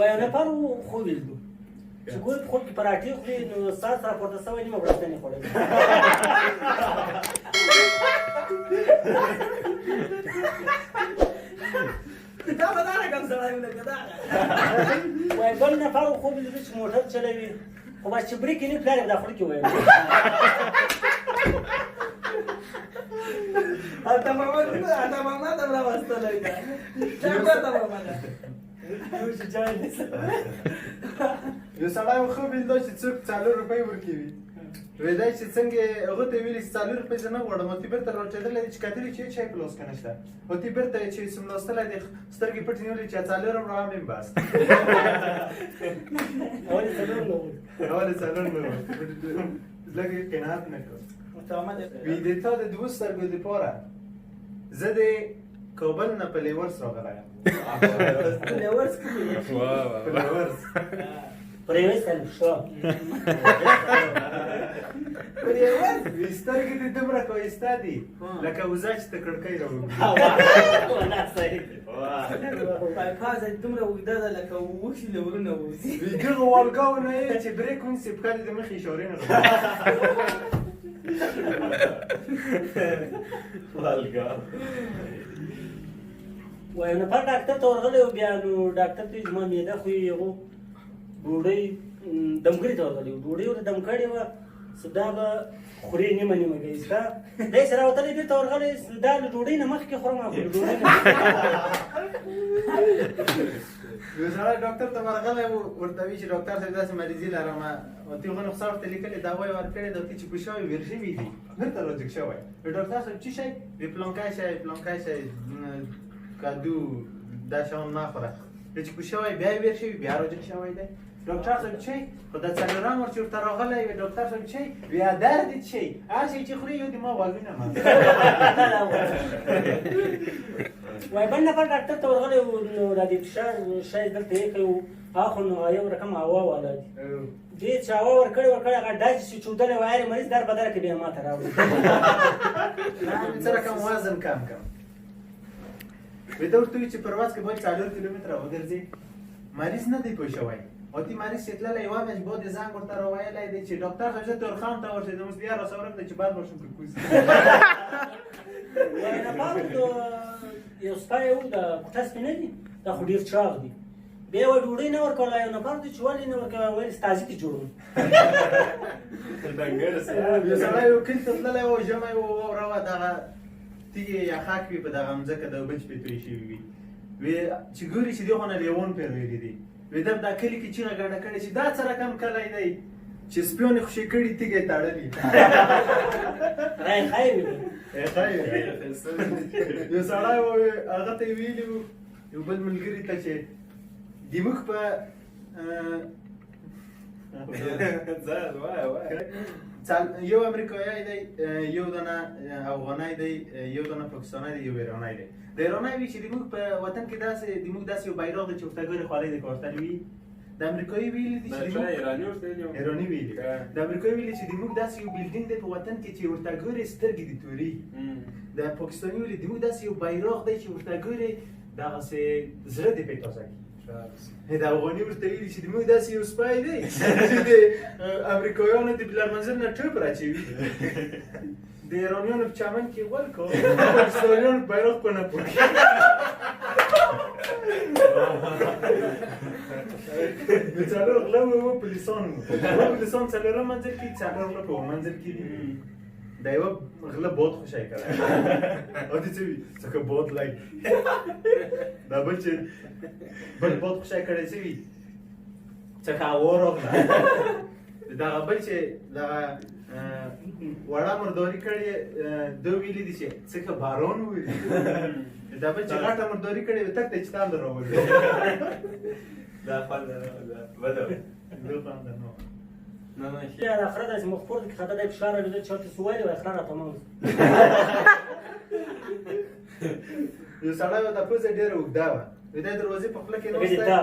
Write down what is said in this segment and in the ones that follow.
وایي نفر خو ویلو چې ګور په خوب کې پراټې خوري، نو سهار سره پورته سوی نیمه بړستن یې خوړلې. دا به دا رقم سړی و لکه دا. وایي بل نفر خوب لیدو چې موټر چلوي، خو بس چې بریک یې نیو، پلار یې په دا خوله کې ویل. عطا محمد، عطا محمد هم راوستلی ده. چا کو عطا محمد؟ یو سړی و، ښه ویل دا چې څوک 4 روپۍ ورکوي. وی دی چې څنګه هغه ته ویلي چې 4 روپۍ زه نه غواړم، او تی بیرته راچېدلی دی چې کتلي چې هېڅ شی په لاس کې نشته، او تی بیرته چې څملاستلی دی، سترګې پټې نیولې چې څلورم راغم یې بس. اول څلور نه وو. اول څلور نه وو، لږ یې قناعت نه کړ. متعمد. وی د تا د دوو سترګو دپاره زه د کابل نه په لیورس راغلی یم. لیورس کوم دی؟ په لیورس. پرېوستل شو. په لیورس. وی سترګې دې دومره ښایسته دي لکه وزه چې ته کړکۍ راوګوري. نه، صحیح دی. پازه دومره اوږده ده لکه وښي له ورونه وځي. وی دغه والګاو نه یې چې بریک ونیسي، پښه دې د مخې اشارې نه راوړي. والګا. وایي نفر ډاکټر ته ورغلی و، بیا نو ډاکټر ته یې زما معده خو یې هغو ډوډۍ دمګړي ته ورغلی و، ډوډۍ ورته دم کړې وه څه دا به خورې نیمه نیمه کوي. ستا دی چې راوتلی بېرته ورغلی، دا له ډوډۍ نه مخکې خورم، خو له ډوډۍ نه. یو سړی ډاکټر ته ورغلی و، ورته وی چې ډاکټر صاحب، داسې مریضي لرم. او تی خو نسخه ورته لیکلې، دوا یې ورکړې ده. تی چې په شوی ویر شوي دي، بیرته راجګ شوی. وی ډاکټر صاحب، چی شی؟ وی پلانکی شی، پلانکی شی، کدو، دا شیان مه خوره. وی چې په شوی بیا یې ویر شوي، بیا راجګ شوی دی. ډاکټر صاحب چی؟ خو دا څلورم ور چې ورته راغلی، وی ډاکټر صاحب چی؟ وی درد دې چی؟ هر شی چې خوري یو د ما غوږونه ما. وای بل نفر ډاکټر ته ورغلی و، نو دا د فشار شی دلته یې کوي، اخو نو یو رقم هوا والا دي. دې چې هوا ورکړې ورکړې، هغه ډز چې چودلی وایرې مریض در په در کې بیا ماته راوړي. څه رقم وزن کم کم. وی ته ورته وی چې پرواز کې باید 4 کیلومتره وګرځي. مریض نه دی پوه شوی، او تی مریض چې تللی، یوه میاشت بعد یې زنګ ورته راویلی دی چې ډاکټر صاحب، زه تورخم ته ورسېدم، اوس بیا راسره ورک دی چې بعد ورشم که کوز. وای نفر یو سپی و، د کوټه سپی نه دي دا، خو ډېر چاغ دي. بیا یې ډوډۍ نه ورکوله. یو نفر دی چې ولې نه ورکوه؟ ویل ستازي ته جوړوم. یو سړی یو کلي ته تللی و، ژمی و، واوره وه، دغه تیږې یا خاک وي په دغه مځکه د اوبه چې پرې توی شوي وي. وی چې ګوري چې دې خو نه لیوان پرې ویلي دي. وی ده دا کلي کې چیغه ګډه کړې چې دا څه رقم کلی دی چې سپیان یې خوشې کړي، تیږه یې تړلي. رای خیر وي. یو سړی و، هغه ته یې ویلي وو یو بل ملګري ته چې د موږ په ځه، وایه وایه. یو امریکایی دی، یو دانه افغانای دی، یو دانه پاکستانی دی، یو ایرانی دی. د ایرانی وی چې د موږ په وطن کې داسې د موږ داسې یو بیرغ دی چې ورته ګورې خولۍ د کارتل وي. د امریکایي ویلي دي چې دا د چا موږ ایرانی ورته ویلي وو؟ ایرانی ویلي. د امریکایي ویلي چې د موږ داسې یو building دی په وطن کې چې ورته ګورې سترګې دې تورېږي. د پاکستاني ویلي د موږ داسې یو بیرغ دی چې ورته ګورې دغسې زړه دې پې تازه کړي. د افغاني ورته ویلي چې د موږ داسې یو سپی دی چې د امریکایانو د بلال منزل نه ټوپ راچوي، د ایرانیانو په چمن کې غول کو، پاکستانیانو په بیرغ کو نه پوهېږي. نو څلور غله وو، پولیسان وو. دوه پولیسان څلورم منزل کې، څلور غله په اووم منزل کې دي. د یوه غله باد خوشی کړی او دې څه وي څکه باد لګ. دا بل چې بل باد خوشی کړی، څه وي څکه هوا راغله. دغه بل چې دغه وړه مرداري کړې، ده ویلي دي چې څکه باران ووري. دا بل چې غټه مرداري کړې، تک ته چې تاند راولي. دا خوند نه دا بده. ده خوند نه. نه نه، ښه. بیا د خره داسې مخ پورته کې خطا دی، فشار راوړي چې ورته څه ویلي وای، خره راته مه. یو سړی و، د پوزه ډېره اوږده وه. وی دی دروازې په خوله کې لکه ناست چې دی. تا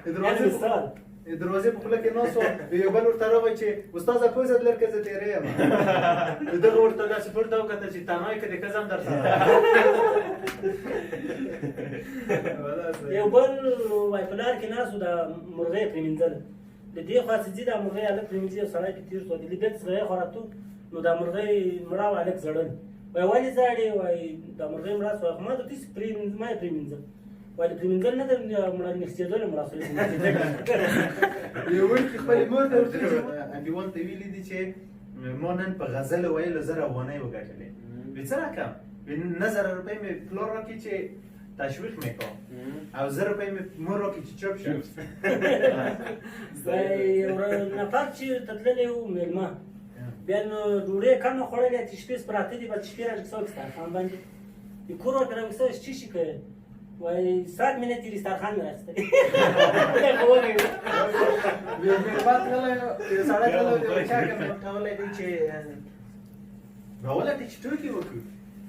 د دروازې یعنی مثال. دروازې په خوله کې ناست وو. یو بل ورته راغی چې استاده کوزه دلر که زه تېری یم. دغه ورته داسې پورته وکتل چې تنها یې که د ښځه هم درسره. یو بل وای په لار کې ناست و، دا مرغۍ یې پرې مینځله. د دې خوا چې ځي دا مرغۍ هلک پرې مینځي، یو سړی پرې تېر شو، د دې بېرته څخه یې خوا راتلو، نو دا مرغۍ مړه وه، هلک ژړل. وایي ولې ژاړې؟ وایي دا مرغۍ مړه شوه. خو ما ته تاسې پرې ما یې پرې مینځل. وایي پرې مینځل نه ده مړه، نښتېدلې مړه شوه. یو وړوکي خپلې مور ته ورته انډیوال ته ویلي دي چې ما نن په غزل ویلو 1000 افغانۍ وګټلې. وی څه رقم؟ وی 9,000 روپۍ مې پلار راکړي چې تشویق مې کا، او 1000 روپۍ مې مور راکړي چې چوپ شه. یو نفر چې ته تللی و مېلمه، بیا نو ډوډۍ کمه خوړلې، چې شپې پراته دي، بس شپې راجګ سوی دسترخوان باندې. د کور ورته راوږ سوی چې شي کوې؟ وایي ساعت مې نه تېرېږي، دسترخوان مې راخیستی. یو مېلمه تللی، یو سړی تللی و، یو چا که مې کولی دی چې راولټې چې ټوکې وکړو.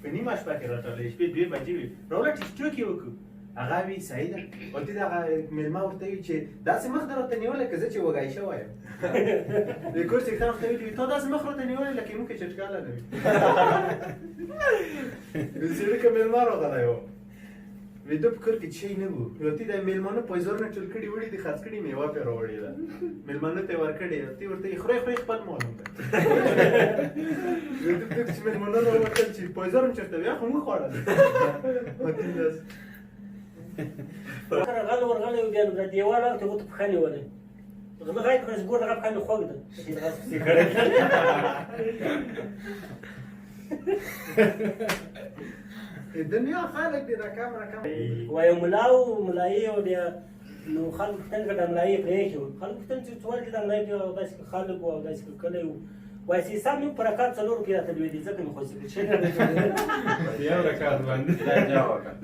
په نیمه شپه کې راټولې شپې 2 بجې وې، راولټې چې ټوکې وکړو. هغه وی صحیح ده. او ته دغه مېلمه ورته وی چې داسې مخ در راته نیولی که زه چې وږی شوی یم. د کور څښتن ورته ویلي وي تا داسې مخ راته نیولی لکه موږ چې چټکاله نه وي. د سړي که مېلمه راغلی و، وی ده په کور کې چای نه وو. نو تی د مېلمانه پایزارونه ټول کړي وړي دي، خرڅ کړي مېوه پرې راوړې ده، مېلمانه ته یې ورکړې. تی ورته یې خورئ خورئ خپل معلوم دی. وی ده په کور کې چې مېلمانه راوتل چې پایزار هم چېرته بیا خو موږ خوړل. غل ورغلی و، بیا نو د دیوال هلته ورته پښه نیولې. غله غږ کړه چې ګوره دغه پښه مې خوږ ده. دنیا خلک دي رقم رقم. وایي ملا و، ملایي او بیا نو خلکو پوښتنه کړه، دا ملایي یې پرې ایښې وه. خلکو پوښتنه چې څه ولې دا ملایي پرې داسې خلک وو او داسې کلی وو. وایي چې حساب مې په رکعت 4 روپۍ راته لوېدې، ځکه مې خوشې کړې. یو رکعت باندې.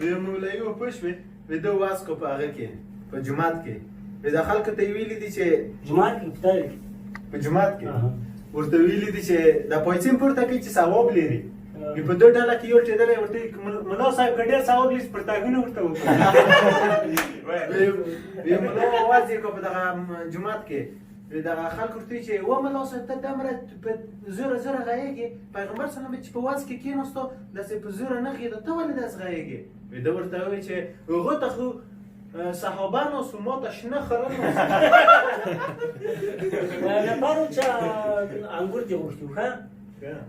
یو مولوي و پوه شوې، وی ده واز کو په هغه کې، په جومات کې. وی دا خلکو ته یې ویلي دي چې جومات کې خدای په جومات کې ورته ویلي دي چې دا پایڅې پورته کوي چې ثواب لري. وی په دوه ډله کې یو ټېدلی ورته وایي، ملا صاحب که ډېر ثواب لري پرتاګونه ورته وکړه. وی ملا اواز یې کړ په دغه جومات کې. وی دغه خلک ورته وایي چې و ملا صاحب ته دومره په زوره زوره غږېږې، پیغمبر صلی الله علیه وسلم چې په واز کې کېناستو داسې په زوره نه غږېده، ته ولې داسې غږېږې؟ وی ده ورته ووایي چې هغه ته خو صحابه ناست وو، ما ته شنه خره ناست وو. نفر و چې انګور دې غوښتي وو، ښه؟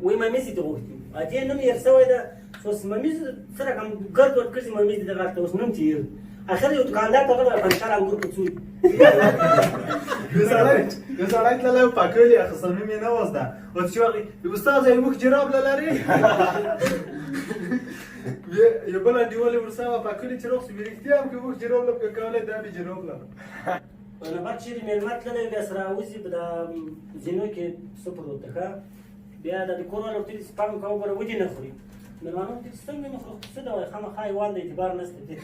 وایي ممیز دې غوښتي وو. دې نوم یې هېر سوی ده، اوس ممیز څه رقم ګرد ورکړي ممیز دې دغه هلته اوس نوم ترې هېر. اخر یو دکاندار ته غلی پنجشر انګور په څو دي. یو سړی تللی و پکول یې اخیسته، نوم یې نه وه زده. اوس چې وغی استاذه یې موږ جراب له لرې. یو بل انډیوال یې ورسره وه، پکول یې چې راغوست، وی رښتیا هم که موږ جراب له پکې کولی، دا مې جراب لرم. نفر چېرې مېلمه تللی بیا سره راوځي، په دا زینو کې څه پروت ده، ښه؟ بیا د کور والا ورته ویلي چې پام کوه وګوره ودې نه خوري. مېلمانه ورته ویلي چې څنګه نه خوري، څه ده؟ وایي خامخا حیوان د اعتبار نشته دی.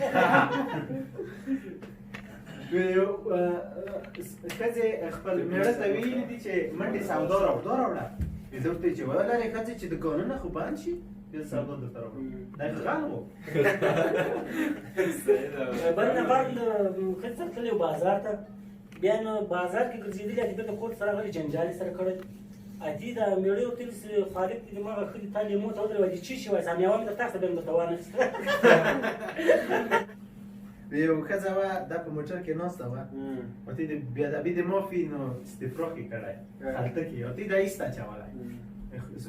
ښځې خپل مېړه ته ویلي دي چې منډې سودا راوړه، راوړه. زه ورته چې ولرې ښځې چې دوکانونه خو بند شي، بیا سودا درته راوړم. دا غل و. بل نفر ښځې سره تللی و بازار ته، بیا نو بازار کې ګرځېدلي، اتې بېرته کور ته راغلي، جنجال یې سره کړی. اتې دا مېړه ورته ویل چې خالق دې دماغه ښه دي، تا لیمو ته ودرېوه، دې چی شي وایي، مېوه مې درته اخیسته، بیا مې درته وانخیسته. یو ښځه وه، دا په موټر کې ناسته وه، ورته د بې ادبي د معافي نو استفراق یې کړی خلته کې، ورته دا ایسته اچولی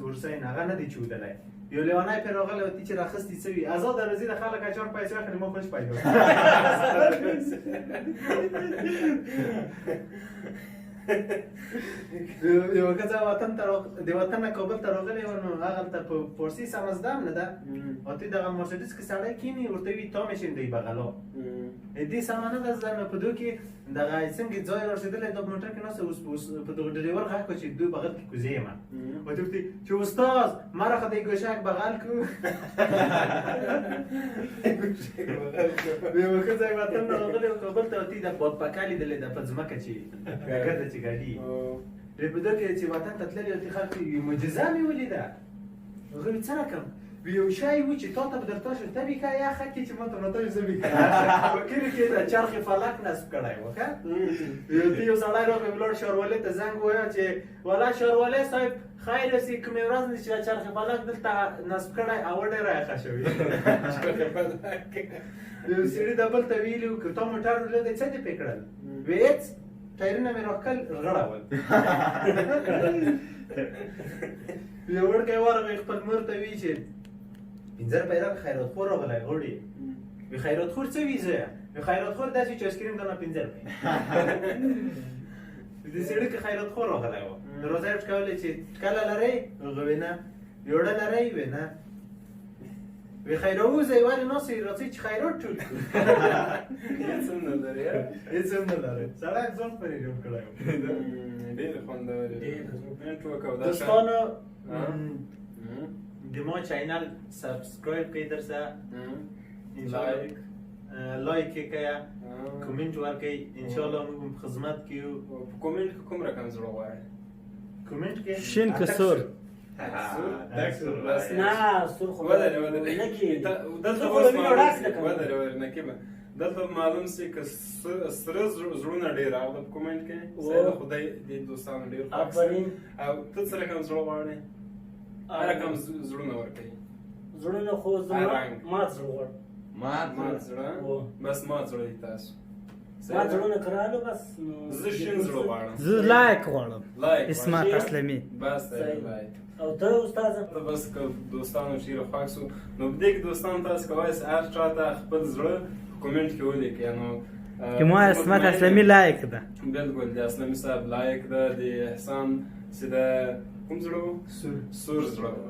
ورسره یې هغه نه دی چودلی. یو لیونی پرې راغلی ورته چې راخیستي څه وي، ازاده روزي د خلک اچار پیسې اخلي، ما خوش پیدا کړ. یوه ښځه وطن ته د وطن نه کابل ته راغلې وه، نو هغلته په فارسي سمه زده هم نه ده، او ته دغه مرسډیز کې سړی کښېني ورته وي تا مې شین دی بغلا، دې سمه نه ده زده. نو په دوی کې دغه څنګه ځای رارسېدلی، دا په موټر کې ناست اوس په دغه ډریور غږ کړ چې دوی بغل کې کوزې یم. ورته ویل چې استاد ما راخه دی ګوشک بغل کو. یوه ښځه یې وطن نه راغلې وه کابل ته، ورته یې د بادپکه لیدلې ده په ځمکه چې ګرده چې ګډي. په ده کې چې وطن ته تللې ورته خلک وایي معجزه مې ولیده. هغه وایي څه رقم؟ یو شی و چې تا ته به درته شو، ته به ښه یخه کې چې ما ته راته زه به ښه په کلي کې د چرخ فلک نصب کړی و. ښه یو ته یو سړی راغی ولاړ ښاروالۍ ته زنګ ووایه چې والا ښاروالۍ صاحب خیر اوسې، کومې ورځ نه چې دا چرخ فلک دلته نصب کړی او ډېره یخه شوې. یو سړي د بل ته ویلي وو که تا موټر ولیدی څه دې پرې کړل؟ وی هېڅ، ټایرونه مې راښکل رغړول. یو وړوکی ورغی خپل مور ته وی چې 5 روپۍ راکړه، خیرات خور راغلی غوړي. وی خیرات خور څه وی زویه؟ وی خیرات خور داسې چې آیسکریم دانه 5 روپۍ. د سړي که خیرات خور راغلی و، دروازه یې ټکولې چې ټکله لرئ؟ هغه وی نه. وی اوړه لرئ؟ وی نه. وی خیراوځئ ولې ناست یئ، راځئ چې خیرات ټول کړو. هېڅ هم نه لري. هېڅ هم نه لري. سړی ځان پرې جوړ کړی و. ډېر خوندور کومنټ وکړه. دوستانو د ما channel subscribe کړئ درسه، like like یې کړئ، کومنټ ورکړئ، انشاءالله موږ په خدمت کې یو. په کومنټ کې کوم رقم زړه غواړئ؟ کومنټ کې شین که سور؟ نه سور خو ودرې ودرې نه کېږي. دلته سور خو له وینو ډک ده کنه. ودرې ودرې نه کېږي. دلته معلوم سي که سره زړونه ډېر راغله په کومنټ کې. صحیح ده، خدای دې دوستانو ډېر خوښ سي. آفرین. او ته څه رقم زړه غواړې؟ هر رقم زړونه ورکوي. زړونه خو زه مات زړه غواړم. مات زړه؟ بس مات زړه دي تاسو. مات زړونه کرالو بس. زه شین زړه غواړم. زه like غواړم. like عصمت اسلمي. بس like. او ته استاد؟ ته بس که دوستانو چیرې خوښ سو نو په دې کې دوستان تاسو کولی سئ هر چا ته خپل زړه کومنټ کې ولیکئ. نو چې ما عصمت اسلمي like ده. بالکل د اسلمي صاحب like ده، د احسان چې د کوم زړه و؟ سور زړه و.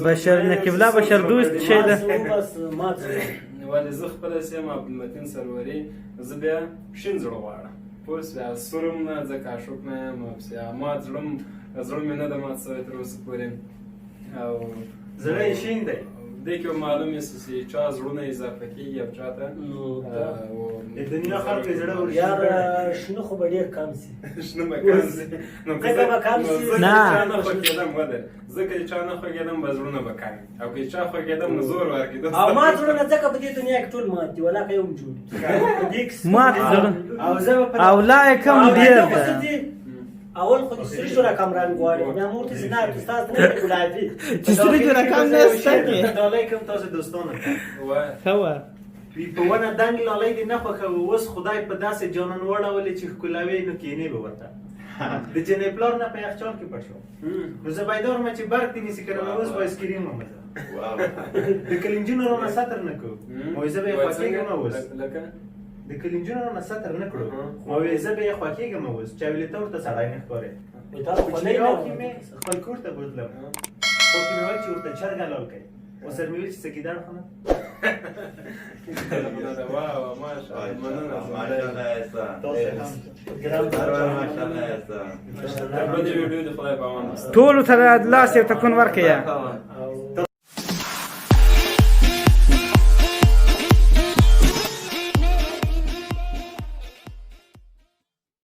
بشر نقیب الله بشر دوست شی ده. بس مات زړه. ولې زه خپله سیم عبدالمتین سروري، زه بیا شین زړه غواړم. پوه شوې؟ سور هم نه، ځکه اشوک نه یم، پسې مات زړه زړه مې نه ده مات سوی تر اوسه پورې. او زړه یې شین دی. دې کې معلومه سي چې چا زړونه اضافه کېږي او چا ته د دنیا خلکو یې زړه ورشین یار کړی. شنه خو به ډېر کم سي. شنه به کم سي. نو ځکه به کم سي. نه. چا نه خوښېدم ودر، ځکه چې چا نه خوښېدم به زړونه به کم وي، او که چا خوښېدم نو زور ورکړي. او مات زړونه ځکه په دې دنیا کې ټول مات دي، ولاکه یو هم جوړ دي. په دې کې مات زړه. او زه به او like هم ډېر ده. اول خو د سري شورا کم رنګ غواړي، بیا مور ته نه استاد نه ګلابي چې سري شورا کم نه شته کې. ډالۍ کوم تاسو دوستانو ته. ښه وه. وی په ونه دنګ لالی دې نه خوښوه، اوس خدای په داسې جانان وړولې چې ښکلوې نو کینې به ورته. د جنې پلار نه په یخچال کې پټ شو. نو زه بیدار مه چې برق دې نیسي که نه اوس به آیسکریم ومزه. د کلنجونو رانه ستر نه کړو، وایي زه به یې خوښېږم اوس. لکه؟ د کلنجونو رانه ستر نه کړو، وایي زه به یې خوښېږم اوس. چا ویلې ته ورته سړی نه ښکارې. کوچنیان کې مې خپل کور ته بوتلم، خور کې مې ویل چې ورته چرګ حلال کړئ، ورسره مې ویل چې څه ګیدړ خو نه. واه ماشاءالله، مننه. ماشاءالله. بلې ویډیو د خدای په امان. ټولو ته لاس یو تکون ورکړئ.